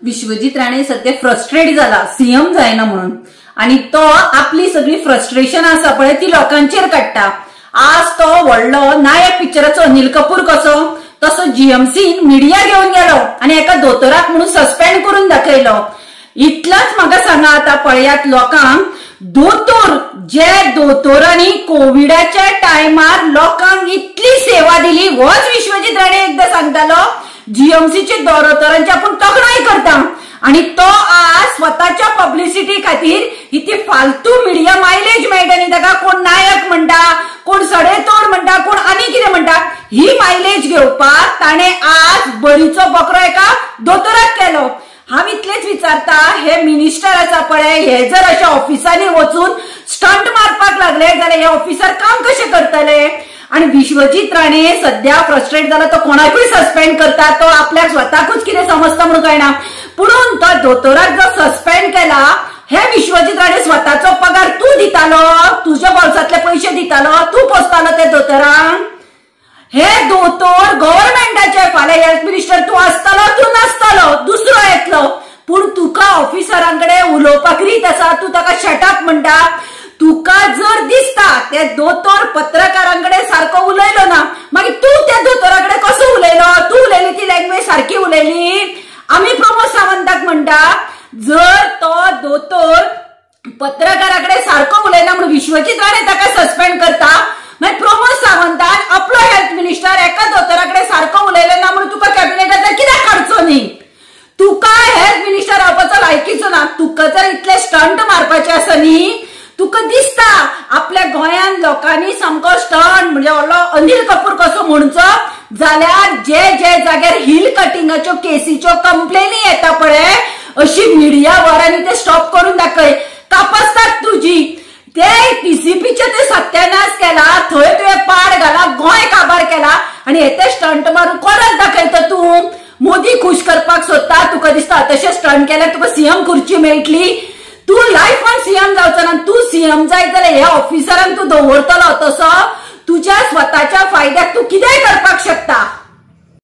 विश्वजीत राणे सध्या फ्रस्ट्रेट जाला, सीएम जायना म्हणून, आणि तो आपली सगळी फ्रस्ट्रेशन आसा पळय ती लोकांचेर काडटा. आज तो व्हडलो नायक पिक्चराचो अनिल कपूर कसो तसो जीएमसीन मिडिया घेवन गेलो आणि एका दोतोराक म्हणून सस्पेंड करून दाखयलो. इतलाच म्हाका सांगा आता पळयात लोकांक, दोतोर जे दोतोरांनी कोविडाच्या टायमार लोकांक इतली सेवा दिली, होच विश्वजीत राणे एकदा सांगतालो जीएमसीचे दोतोरांची आपूण तोखणाय करता, आणि तो आज स्वतःच्या पब्लिसिटी खातीर इतली फालतू मिडिया मायलेज मेळटा न्ही ताका, कोण नायक म्हणटा, कोण सडेतोड म्हणटा, कोण आनी कितें म्हणटा, ही मायलेज घेवपाक ताणें आज बरीचो बकरो एका दोतोराक केलो. हांव इतलेच विचारता, हे मिनिस्टर आसा पळय, हे जर अशा ऑफिसांनी वचून स्टंट मारपाक लागले जाल्यार हे ऑफिसर काम कशें करतले? आणि विश्वजीत राणे सध्या फ्रस्ट्रेट जाला, तो कोणाकूय सस्पेंड करता, तो आपल्याक स्वताकूच कितें समजता म्हणून कळना. पुणून तो दोतोराक जो सस्पेंड केला, हे विश्वजीत राणे स्वताचो पगार तूं दितालो, तुज्या बोल्सांतले पयशे दितालो, तूं पोसतालो ते दोतोरांक. हे दोतोर गव्हर्मेंटाचे, फाल्यां हेल्थ मिनिस्टर तूं आसतलो तूं नासतलो, दुसरो येतलो, पूण तुका ऑफिसरांकडे उलोवपाक रीत आसा, तूं ताका शटअप म्हणटा. तुका जर दिसता ते दोतोर पत्रकारांकडे सारको उलयलो ना, मागीर तूं त्या दोतोराकडे कसो उलयलो? तूं उलयली ती लँग्वेज सारकी उलयली? आमी प्रमोद सावंताक म्हणटा, जर तो दोतोर पत्रकाराकडे सारको उलयना म्हणून विश्वजीत राणे ताका सस्पेंड करता, मागीर प्रमोद सावंतान आपलो हेल्थ मिनिस्टर एका दोतोराकडे सारको उलयलो ना म्हणून तुका कॅबिनेटांतल्यान कित्याक काडचो न्ही? तुका हेल्थ मिनिस्टर रावपाचो लायकीचो ना. तुका जर इतले स्टंट मारपाचे आसा न्ही, तुका दिसता आपल्या गोंयांत लोकांनी सामको स्टंट म्हणजे व्हडलो अनिल कपूर कसो म्हणचो, जाल्यार जे जे जाग्यार हिल कटिंगाच्यो केसीच्यो कंप्लेनी येता पळय, अशी मिडिया वरांनी ते स्टॉप करून दाखय, कापसतात तुजी. ते पीसीपीचे ते सत्यानाश केला, थंय तुवें पाड घाला, गोंय काबार केला, आनी हे ते स्टंट मारून कोणाक दाखयता तूं? मोदी खूश करपाक सोदता, तुका दिसता तशें स्टंट केल्यार तुका सीएम खुर्ची मेळटली. तूं लायफान सीएम जावचो ना. तूं सीएम जाय जाल्यार ह्या ऑफिसरांक तूं दवरतलो तसो तुज्या स्वताच्या फायद्याक तूं कितेंय करपाक शकता.